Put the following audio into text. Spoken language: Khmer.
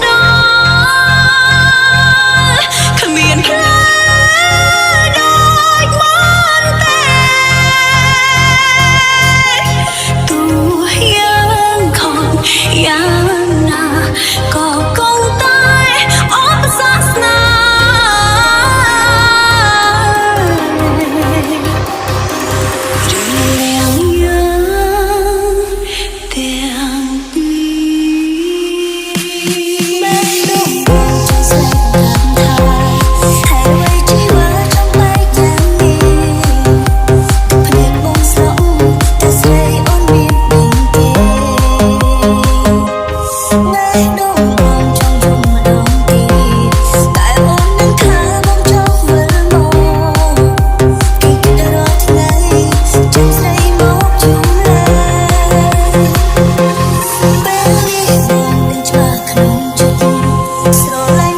ដល់គ្មានផ្លូវដូចមុនទេទោះយើងខំយ៉ាងណាក៏គង់តែអបសាសនា រឿងយើងទាំងពីរ បេះដូងបងចង់ស្លេកតាមថាហេតុអ្វីជីវិតចង់បែកយ៉ាងនេះភ្នែកបងស្រក់តែស្រីអូនមានដឹងទេបេះដូងបងចង់យំម្ដងទៀតតែអូននឹងថាបងចង់វិលមកគេគិតរាល់ថ្ងៃចាំស្រីមកជុំឡើយពេលនេះបងនឹងច្បាស់ក្នុងចិត្តស្រឡាញ់។